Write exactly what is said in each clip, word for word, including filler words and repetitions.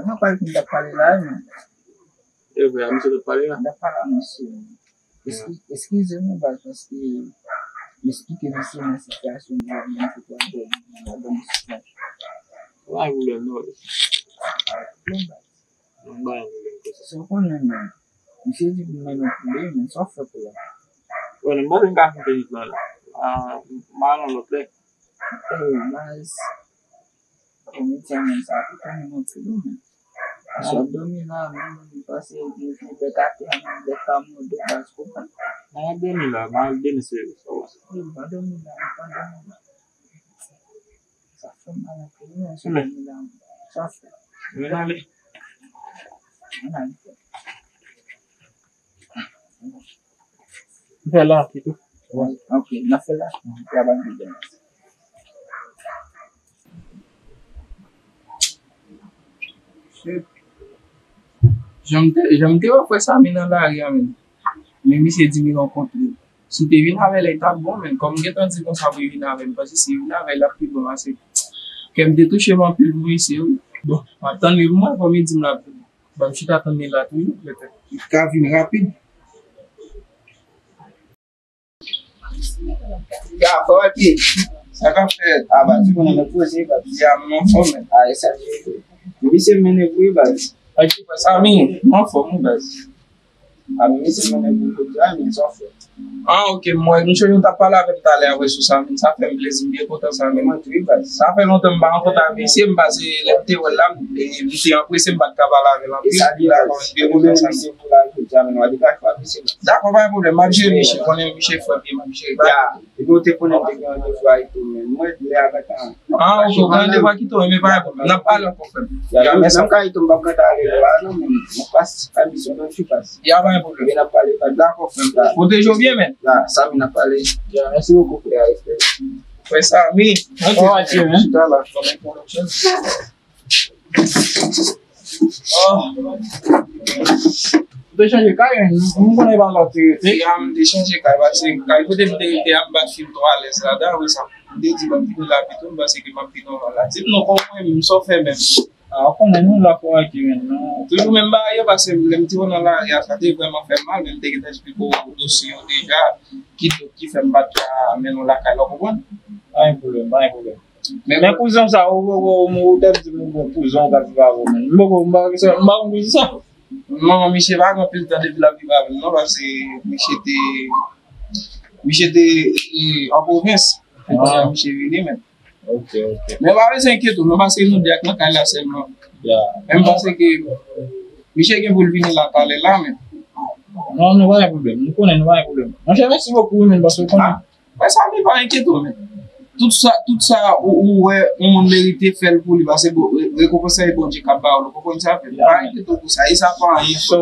Mwen kwè l fin t ap pale la, men. E vre, a misye t ap pale la? L t ap pale a misye. Eski-, eskize mwen, baz, paske m esplike misye nan sitiyasyon m la, mwen se twa dòmi, mwen pa dòmi sou fon. Pa gen pwoblèm, non. Pa gen pwoblèm, baz. Mwen ba yon pwoblèm konsa. Sa w konnen, men. Misye di pou m mennen w koule, men sa w fè pou la? Bon, m panse m ka fè tenis lan la. Ah, m al yon lòt lè. Oh, baz. Bon, medyaman sa, pou konnen mwen tou, men. Paske w ap dòmi la, men, m panse, m, m pèt atè a, men, bèt ka mòde w, baz, konprann? M ap dòmi la, m ap dòmi se, se, se. Wi, m pa dòmi la, m pa dòmi la. Sa fè mal anpil, wi, ansanm avè m la. Sa fè. Mwen ale. Mwen ale. M fè la, se tou. Ok, n ap fè la. Y a pa de pwoblèm. Jan m te, jan m te wè frè Samy nan lari a, men. Men misye di m li rankontre l. Si m te vin avè l, li t ap bon, men kòm m gentan di konsa pou l vin avè m, paske si l vin avè l, l ap pi bon, paske kè m te touche m anpil pou misye, wi. Bon, m ap tann li pou mwen, kòm li di m l ap vin. Ban m chita tann li la toujou, petèt. Li ka vin rapid. Ya, fò wè ki. Sa k ap fèt? A, baz, ou konnen nou poze, baz, ya, m anfòm, men. A, e sa ki. Misye mennen pou wi, baz. Ok, frè Samy, m anfòm, wi, baz. A, men misye mennen pou jodi a, men sa w fè. Ah, ok, m wè, m sonje w t ap pale avè m talè a, wè, sou sa, men sa fè m plezi, m byen kontan sa, men. Mwen tou, wi, baz. Sa fè lontan m pa rankontre avè misye, m pase lè m te wè l la, m, e, m te anprese, m pa t ka pale avè l anpil. E sa li la, m byen kontan sa. Misye pou la, jodi a, men, w a depase avè misye. Dakò, pa gen pwoblèm, m ap jere misye, konnen misye frè m ye, m ap jere. Ya. Epi w te konnen m te gen randevou a Ito, men. Mwen, lè a gentan. Ah, ok, w gen randevou ak Ito, men pa gen pwoblèm. N ap pale ankò, frè m. Ya, mèsi. Menm ka Ito, m p ap gentan ale lè a, non, men. Mwen pas, a misyon, non, ti pas. Ya, pa gen pwoblèm. N ap pale, pa dakò, frè m, la. Pwoteje w byen, men. La, Samy, n ap pale. Ya, mèsi bokou, frè, respè. Frè Samy, ok. Chita la. Kòman konneksyon? Oh. Ou te chanje kay, men. M konnen pa la ou te rete. Ya, m te chanje kay, paske kay kote m te rete a, m pa t fin twò alèz ladan, apre sa. M te di, ban m vini la pito, m panse ke m ap vin anvan la. Di m non, kòman menm, sa w fè menm? Ah, ou konnen nou la pou aki, men, non. Toujou menm bagay yo, paske lè m te nan lari a, sa te vrèman fè m mal, men m te gentan esplike w dosye yo deja, ki, ki fè m pa t ka mennen w lakay la, w konprann? Pa gen pwoblèm, pa gen pwoblèm. Men, men kouzen sa, ou, ou, ou, ou, ou t ap di m ou gon kouzen ou k ap viv avè w, men. M poko, m pa, m pa konn kouzen sa. Non, misye pa gen anpil tan depi l ap viv avè m, non, paske misye te, misye te, e, an pwovens. Se kounye a misye vini, men. Ok, ok. Men pa bezwen enkyete w, non, paske nou de ak nan kay la sèlman. Ya. Men m panse ke misye gen pou l vini la talè la, men. Non, nou pa gen pwoblèm. Nou konnen nou pa gen pwoblèm. Monchè, mèsi bokou, wi, men, paske w konnen. Wè sa, men pa enkyete w, men. Tout sa, tout sa ou, ou wè yon moun merite, fè l pou li, paske bon, re-, rekonpans sa e Bondye k ap ba w l, ou konprann sa, men. Pa enkyete w pou sa, e sa pa anyen. So,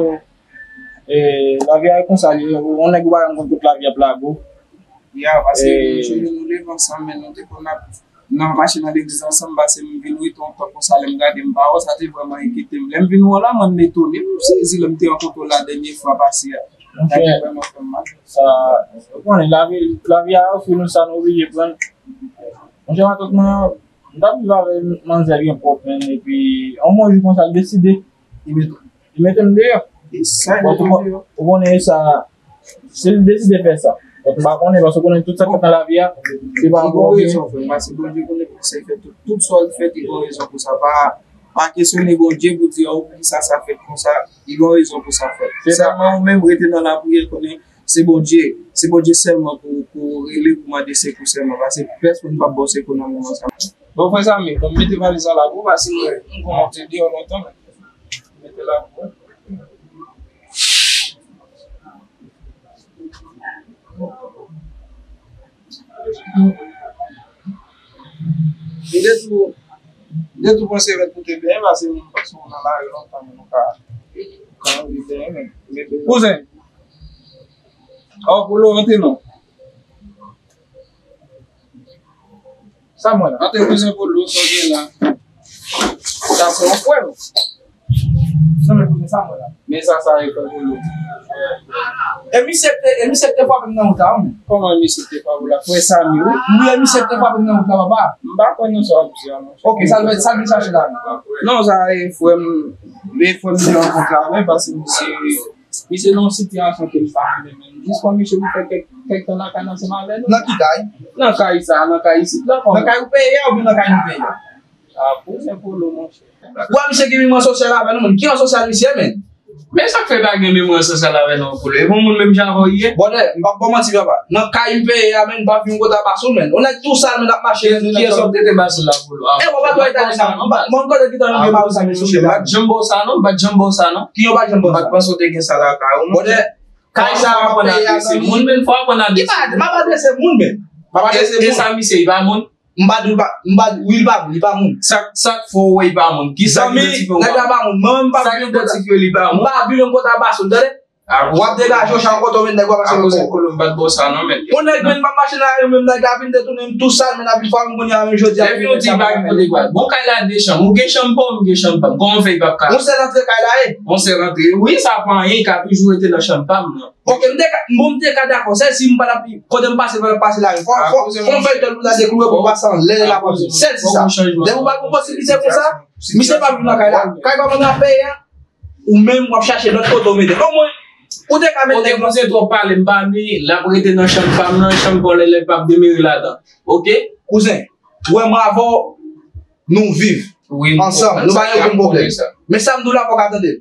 e, lavi a e konsa li ye, yon nèg ou pa janm konn kot lavi ap lage w. Ya, paske e, nou leve ansanm, men nou te konn ap nan mache nan legliz ansanm, paske m vin rete yon tan konsa, lè m gade m pa wè w, sa te vrèman enkyete m. Lè m vin wè w la, mwen m etone, m sezi lè m te rankontre w la dènye fwa pase a. Sa te vrèman fè m mal. Sa, ou konnen, lavi, lavi a ofri nou sa nou oblije pran. Monchè, matant mwen, m t ap viv avè manzè byen pwòp, men, epi, yon bon jou konsa, l deside, li mete, li mete m deyò. E sa, li mete w deyò? Ou konnen sa, si l deside fè sa. Donk, m pa konnen, paske w konnen tout sa k fèt nan lavi a, se pa pou ou. Li gen rezon, frè m, paske Bondye konnen poukisa l fè tout, tout sa l fè, li gen rezon pou sa. Pa, pa kesyone Bondye pou di, "Oh, poukisa sa fèt konsa?" Li gen rezon pou sa fèt. Sèlman ou menm rete nan lapriyè, konnen se Bondye, se Bondye sèlman pou, pou rele, pou mande sekou sèlman, paske pèsonn p ap ba w sekou nan moman sa. Bon, frè Samy, bon, mete valiz la la pou ou, paske mwen, m konnen w te deyò lontan, men. Mete la pou ou. M te tou, m te tou panse mèt pou te byen, paske m panse w nan lari lontan, men nou ka, ka anvi byen, men. Kouzen, ò, pou lo antre non. Sa mwen la. Antre kouzen pou lo, sa w gen la. Sa se yon frè m. Non, men pou sa, mwen la. Men sa, sa e fè pou nou. E misye te, e misye te frape m nan wout la, wi. Kòman misye te frape w la? Frè Samy, wi. Wi, e misye te frape m nan wout la, papa. M pa kwè nan sa w ap di a, non. Ok, sa l, sa l vin chache la. Non, sa e frè m, e frè m te rankontre avè l, paske misye, misye nan yon sitiyasyon ke m pa renmen, men jis pran misye pou fè kèk, kèk tan lakay nou ansanm avè nou. Nan ki kay? Nan kay sa, nan kay isit la, kòman? Nan kay ou peye a oubyen nan kay nou peye a? Ah, kouzen Polo, monchè. Ou wè misye ki vin rann sosyal avè nou, menm? Ki rann sosyal misye, menm? Men sa k fè pa gen menm rann sosyal avè nou, Polo? E bon moun menm jan avè w ye? Bòdè, m p ap ba w manti, papa. Nan kay m peye a, menm, m p ap vin kote a ba sou l, menm. On nèg tou sal, menm, ap mache. Kiyès w ap tete ba sou l la, Polo? E, w ap atò Etazini, non? Mwen, kote ki tan nou gen mari sa, menm, sou m pa t janm ba w sa, non? M pa t janm ba w sa, non? Ki yon pa t janm ba w sa? M pa t panse w te gen sa lakay ou, non? Bòdè, kay sa a, m ap peye a, zanmi. Moun, menm, fò w aprann adrese moun. M ap adrese moun, menm. M ap adrese moun. E sa misye, li pa moun? M pa di l pa, m pa di, wi, li pa moun, li pa moun. Sa, sa k fè w wè li pa moun? Kisa ki identifye w pa moun? Nèg la pa moun. Mwen menm m pa vin menm kote a. Sa k identifye li pa moun? M pa vin menm kote a ba sou l, tande? W ap degaje w, chak kote w vin, nèg w ap pase menm kote. Kolo, m pa t ba w sa non, men. Yon nèg menm m ap mache nan lari menm, nèg la vin detounen m tou sal, men l ap vin frape m kounye a menm jodi a. Epi nou di pa gen kote pral. Bon, kay la de chanm. Ou gen chanm pa w, m gen chanm pa m. Kòman w fè li p ap ka? Yon sèl antre kay la ye. Yon sèl antre. Wi, sa pa anyen, li ka toujou rete nan chanm pa m nan. Ok, m te ka, bon, m te ka dakò. Sèl si m pa t ap, kote m pase, pa t ap pase la. Fò, fò, fò m fè tèl pou ta dekloure pou pase anlè la. Sèl si sa. Depi w pa gon posiblite konsa, misye p ap viv nan kay la. Kay pa mwen nan peyi a, ou menm w ap chache lòt kote w mete. Omwen, ou te ka mete. Ok, kouzen, twòp pale, m pa ni, l ap rete nan chanm pa m nan, chanm pa w lè, lè l p ap demere ladan. Ok? Kouzen, ou wè mwen avè w, nou viv ansanm, nou pa gen okenn pwoblèm. Men sa m di w la, fò w ka tande.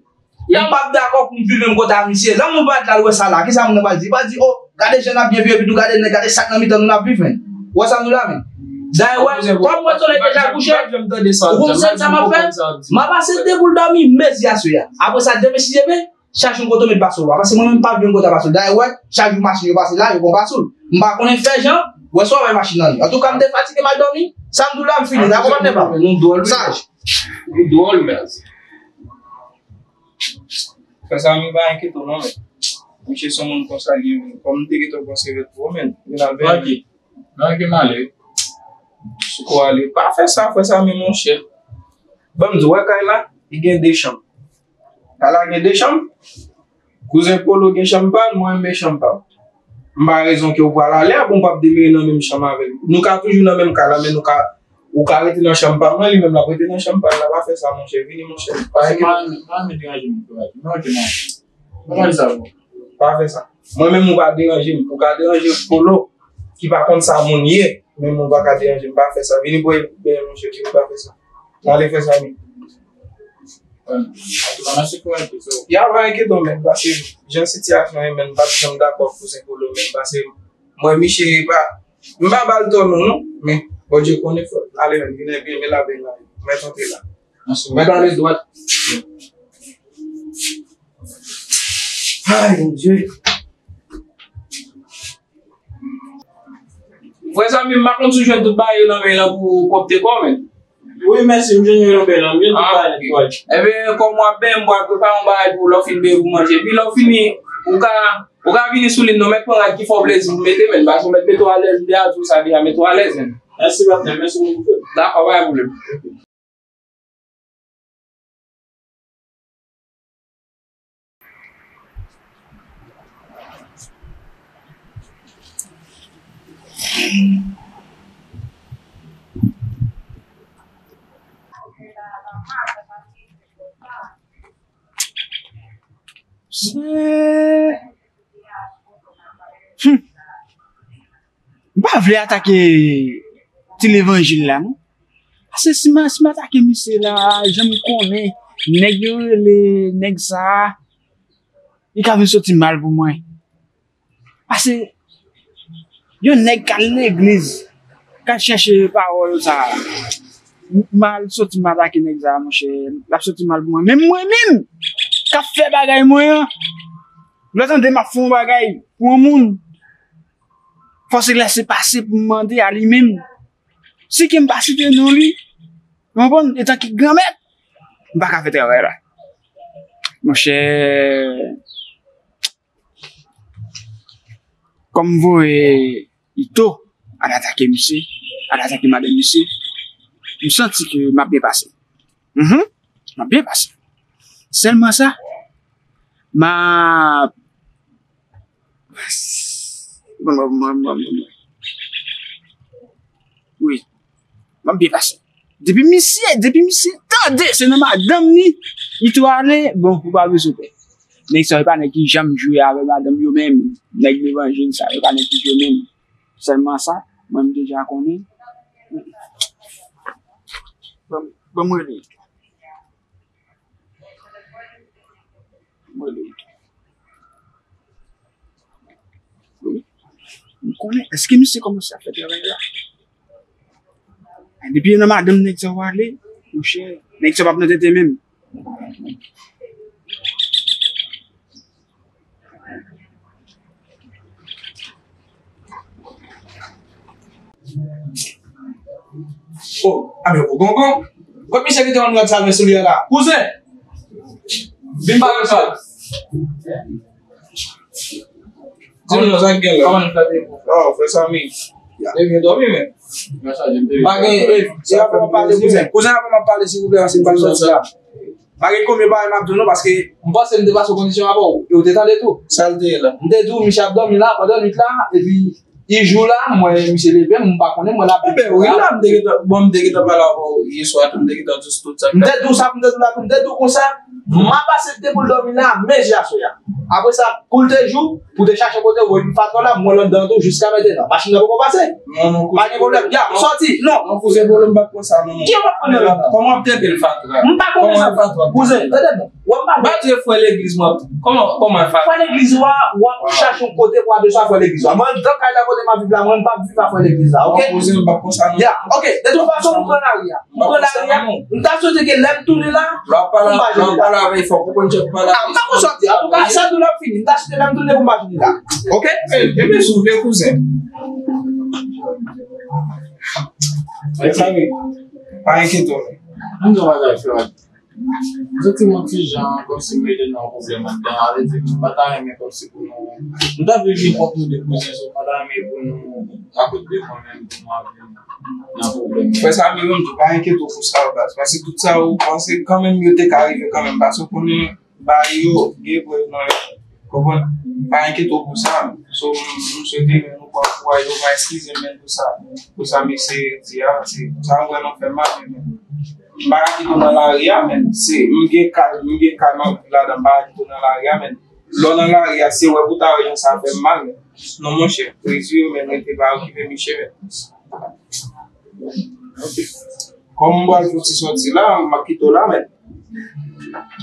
M p ap dakò pou m viv menm kote a misye. Lè moun pa t la, l wè sa la, kisa moun nan pral di? Li pral di, o, gade jan n ap byen viv, epi tou gade nèg, gade sa k nan mitan nou n ap viv, menn. Ou wè sa m di w la, menn? Dayè, wè, kòm mwen solèy deja kouche, ou konprann sa m ap fè? M ap pase de boul dòmi, mezi aswè a. Apre sa, demen si Dye vle, chache yon kote w met ba sou w la. Paske mwen menm m pa vle yon kote a ba sou l. Dayè, wè, chak jou machin yo pase la, yo pran ba sou l. M pa konnen fè jan, wè, swa wè machin nan li. Antouka, m te fatige m al dòmi, sa m di w la, m fini. Dakò, patnè pa m? Nou dwòl, wi. Saj. Nou dwòl, men. Frè Samy, pa enkyete w non, men. Misye se yon moun konsa li ye, men. Kòm m te gentan panse rèd pou ou, men. Vin al byen. Nan ki m ale? Sou kou ale. Pa fè sa, frè Samy, monchè. Ban m di w, wè kay la, li gen de chanm. Kay la gen de chanm. Kouzen Polo gen chanm pa l, mwen m gen chanm pa m. M pa rezon ke w pral ale a, bon, w p ap demere nan menm chanm avè l. Nou ka toujou nan menm kay la, men nou ka, ou ka rete nan chanm pa m nan, li menm l ap rete nan chanm pa l la. Pa fè sa, monchè. Vini, monchè. Pa enkyete w. Pa deranje m, frè. Non, ok, non. Kòman sa, bon? Pa fè sa. Mwen menm, ou pa deranje m. Ou ka deranje Polo, ki pa konn sa moun ye, men ou pa ka deranje m. Pa fè sa. Vini bwè byen, monchè, vini, pa fè sa. N ale, frè Samy. Ya, pa enkyete w, men, paske jan sitiyasyon ye, men, m pa t janm dakò ak kouzen Polo, men, paske mwen, misye pa, m pa ba l tò non, non, men Bondye konnen, fò ale, men, vin byen, men la, men la, mèt antre la. Mèt ale dwat. Ay, Bondye. Frè Samy, m pa konn si w jwenn tout bagay yo nan men lan pou pwòpte kò w, men. Wi, mèsi, m jwenn yo nan men lan, m jwenn tout bagay nèt, wi. Enben, kòm w ap benyen, m pral prepare yon bagay pou lè w fin benyen pou manje. Epi lè w fini, ou ka, ou ka vini sou li, non, mèt pran rad ki fè w plezi pou mete, men. Paske w mèt mete w alèz, m deja di w sa deja, mete w alèz, men. Mèsi, patnè, mèsi bokou, frè. Dakò, pa gen pwoblèm. Hmm. M pa vle atake ti levanjil la, non. Paske si m, si m atake misye la, jan m konnen nèg yo rele nèg sa a, li ka vin soti mal pou mwen. Paske yon nèg k al legliz, k al chèche pawòl sa a, m, m al soti m atake nèg sa a, monchè, l ap soti mal pou mwen. Men mwen menm, k ap fè bagay mwen an, lè w tande m ap fè yon bagay pou yon moun, fò se lèse pase pou m mande a li menm. Si ke m pa site non li, w konprann, etan ke granmèt, m pa ka fè travay la. Monchè, kòm m voye Ito al atake misye, al atake madanm misye, m santi ke m ap byen pase. Mhm. M ap byen pase. Sèlman sa, m ap, wi, m ap byen pase. Depi misye, depi misye tande se nan madanm li, li tou ale, bon, ou pa bezwen pè. Nèg sa yo pa nèg ki janm jwe avèk madanm yo menm, nèg levanjil sa yo pa nèg ki jwe menm. Sèlman sa, mwen m deja konnen. Ban m, ban m rele. Ban m rele. Wi. M konnen, èske misye kòmanse ap fè travay la? Depi nan madanm nèg sa yo ale, monchè, nèg sa yo p ap nan tete menm. Oh, a men ou gongon. Kot misye kite yon lòt salve sou li a la? Kouzen! Vin pale sa. Di nou sa k gen la. Kòman nou fè te? Oh, frè Samy. Te byen dòmi, men. Pa gen, e, e, apre m ap pale, kouzen. Kouzen, apre m ap pale, silvouplè, paske m pa sòti la. Pa gen konbyen bagay m ap di w non, paske m panse m te pase kondisyon avè w, e w te tande tou. Sa l te ye la? M te di w, misye ap dòmi la, pandan nwit la, epi, e jou la, m wè misye leve, m pa konnen, m wè l ap... Enben, wi, la, m te gentan, bon, m te gentan pale avè w yè swa tou, m te gentan di w tout sa. M te di w sa, m te di w la tou, m te di w konsa, m ap asepte pou l dòmi la, men jè aswè a. Apre sa, kou l te jou, pou te chache kote w, epi patwon la, m wè l anndan tou jiska mentenan. Machin nan poko pase. Non, non, pa gen pwoblèm. Ya, m sòti. Non. Non, kouzen, pwoblèm pa t konsa, non. Ki w pa t konn nan? Kòman w ap trete l, fatra? M pa konnen sa. Kòman fatra? Kouzen, tande non. Wè m pa... Ba di frè legliz mwen. Kòman, kòman fatra? Frè legliz ou a, w ap chache yon kote pou adrese a frè legliz ou a. Mwen, anndan kay la kote m ap viv la, mwen, m p ap viv a frè legliz la, oke? Non, kouzen, m pa t konsa, non. Ya, oke. De tout fason, m pran lari a. M pran lari a. M ta swete ke lè m tounen la, m pa jwenn li la. Lè w ap pale avè l, fòk ou konn jan pou pale avè l. Ah, m pa konn sòti. Antouka, sa tou l ap fini. M ta swete lè m tounen pou m pa jwenn li la. Oke? E, e byen si w vle, kouzen. Mezanmi, pa enkyete w. M di w bagay, frè. M santi m yon ti jan kòmsi m rete nan yon pwoblèm anndan. Sa vle di, m pa ta renmen kòmsi pou nou, m ta vle gen kont nou de kouzen, so m pa ta renmen pou nou, akoz de mwen menm, pou nou ap vin nan pwoblèm. Frè Samy, menm tou, pa enkyete w pou sa, baz. Paske tout sa ou panse, kanmenm, yo te ka rive kanmenm. Paske w konnen, bagay yo, gen prèv nan yo. Konprann? Pa enkyete w pou sa. So, m, m swete nou pran kouraj, nou va eskize m menm pou sa. Pou sa mesye di a, se, sa m vrèman fè m mal, men m pa ka kite w nan lari a, men. Se, m gen kay, m gen kay m ap viv ladan, m pa ka kite w nan lari a, men. Lè w nan lari a, se wè pou ta wè jan sa fè m mal, men. Non, monchè, retire w, men rete pa okipe misye, men. Kòm m pral fouti sòti la, m ap kite w la, men.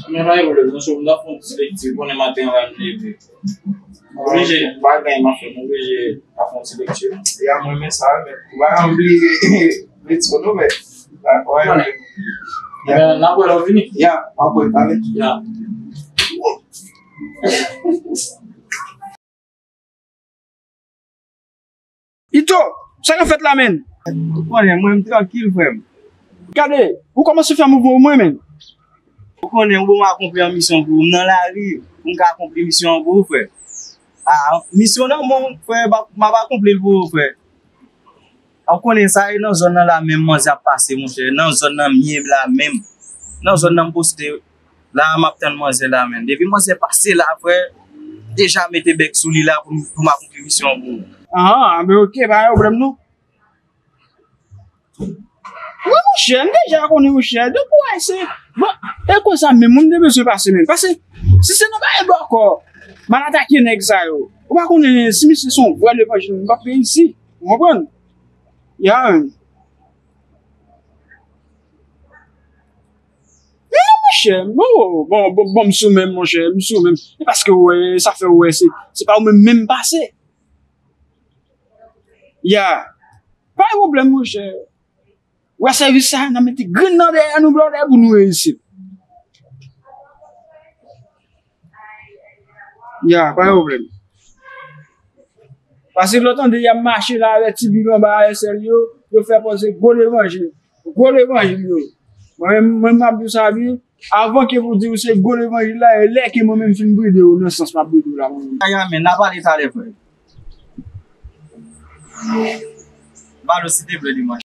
Men pa gen pwoblèm, non, so m ta fè yon ti lekti, ou konnen maten an la m leve. Oblije, pa gen anyen m ap fè, m oblije ta fè yon ti lekti. Ya, mwen renmen sa, men. Ou pa janm bliye lekti nou, men. Dakò, ya. Men, n ap wè lè w vini. Ya, m ap wè, ale. Ya. Ito, sa k ap fèt la, menn? Ou konnen, mwen, m trankil, frè m. Gade, ou kòmanse fè mouvman pou mwen, menn. Ou konnen, ou ban m akonpli yon misyon pou ou. M nan lari, pou m ka akonpli misyon an pou ou, frè. A, misyon nan, bon, frè, m ap, m ap akonpli l pou ou, frè. Ou konnen sa, e nan zòn nan la menm, manzè ap pase, monchè. Nan zòn nan, m ye la menm. Nan zòn nan, m poste. La a m ap tann manzè la, menn. Depi manzè pase la, frè, deja mete bèk sou li la pou, pou m akonpli misyon an pou ou. Ahan, anben oke, pa gen pwoblèm non. Wi, monchè, m deja konnen, monchè. Donk, ou wè, se, bon, e konsa menm, mwen, m te bezwen pase, menn. Pase, si se nan bagay bòkò, m al atake nèg sa yo. Ou pa konnen, si misye se yon vrè levanjil, m p ap reyisi. Ou konprann? Ya, menn. Men non, monchè, bon, bon, bon, bon, m sou menm, monchè, m sou menm. E paske w wè, sa fè w wè, se, se pa ou menm, menm pase. Ya. Pa gen pwoblèm, monchè. Ou wè sèvis sa, n a mete grenn nan dèyè nou, blòdè, pou nou reyisi. Ya, pa gen pwoblèm. Paske lè w tande y ap mache la avèk ti bib anba a sèl yo, yo fè pòz se gwo levanjil. Gwo levanjil yo. Mwen menm, mwen m ap di w sa byen, avan ke pou di w se gwo levanjil la, e lè ke mwen menm fin bride w nan sans m ap bride w la mwen menm. Aya, men, n a pale talè, frè. Balo, silteplè, di mwen.